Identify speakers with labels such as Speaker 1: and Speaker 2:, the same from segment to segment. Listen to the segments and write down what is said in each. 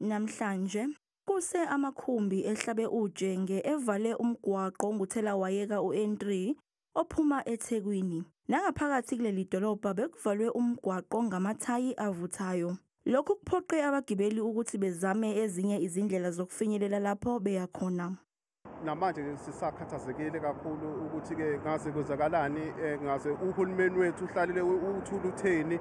Speaker 1: Namhlanje kuse amakhumbi ehlabe ujenge evale umgwaqo onguthelawayeka u-N3 ophuma eThekwini. Nangaphakathi kuleli dolobha bekuvalwe umgwaqo ngamathayi avuthayo. Lokhu kuphoqe abagibeli ukuthi bezame ezinye izindlela zokufinyelela lapho beya khona.
Speaker 2: Namanje sisakhathazekile kakhulu ukuthi-ke ngaze kwenzakalani, ngaze uhulumeni wethu uhlalele uthula utheni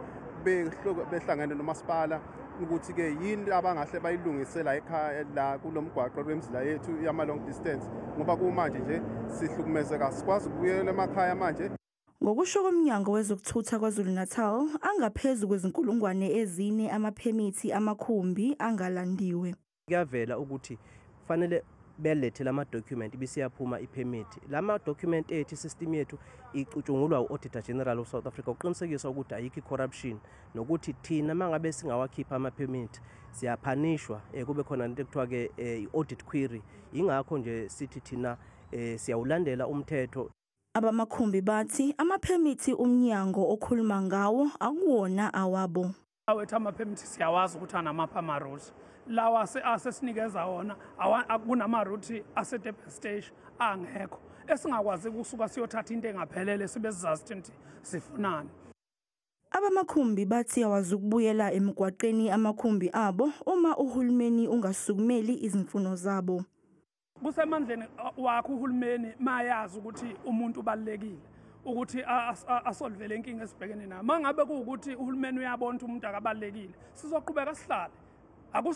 Speaker 2: behlangene nomasipala ukuthi-ke yini abangahle bayilungise la ekhaya la kulo mgwaqo lwemizila yethu yama-long distance, ngoba kumanje nje sihlukumezeka, sikwazi ukubuyela emakhaya manje.
Speaker 1: Ngokusho komnyango wezokuthutha KwaZulu-Natal, angaphezu kwezinkulungwane 4 amaphemithi amakhumbi angalandiwe.
Speaker 3: Kuyavela ukuthi kufanele belethe lama-document bisiyaphuma ipermit. Lama-document ethu, isystem yethu icutshungulwa u-Auditor General of South Africa ukuqinisekisa ukuthi ayikho i-corruption, nokuthi thina uma ngabe singawakhipha ama-permit siya-punishwa, kube khona into ekuthiwa-ke i-audit query. Ingakho nje sithi thina siyawulandela umthetho.
Speaker 1: Abamakhumbi bathi amaphemithi umnyango okhuluma ngawo akuwona awabo.
Speaker 4: Awethu amaphemithi siyawazi ukuthi anamaphi ama-route. Lawa asesinikeza wona kunama-route ase-Durban station angekho, esingakwazi ukusuka siyothatha into engaphelele sibe sizazi ukuthi sifunani.
Speaker 1: Abamakhumbi bathi awazukubuyela emgwaqeni amakhumbi abo uma uhulumeni ungasukumeli izimfuno zabo.
Speaker 4: Kusemandleni wakho uhulumeni mayazi ukuthi umuntu ubalulekile ukuthi asolve le nkinga esibhekene nayo. Mangabe kuwukuthi uhulumeni uyabona ukuthi umuntu akabalulekile, sizoqhubeka sihlale.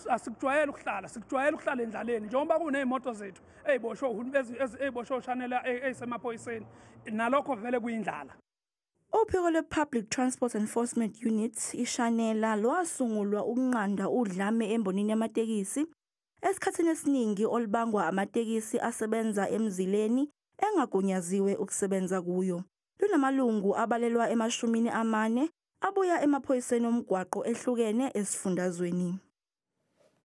Speaker 4: Asikujwayele ukuhlala, sikujwayele ukuhlala endlaleni, njengoba kuney'moto zethu ey'boshwe ey'boshwe ushanela ey'semaphoyiseni, nalokho vele kuyindlala.
Speaker 1: Uphiko lwe-Public Transport Enforcement Unit, iShanela, lwasungulwa ukunqanda udlame embonini yamatekisi, esikhathini esiningi olubangwa amatekisi asebenza emzileni engagunyaziwe ukusebenza kuyo. Lunamalungu abalelwa emashumini amane abuya emaphoyiseni omgwaqo ehlukene esifundazweni.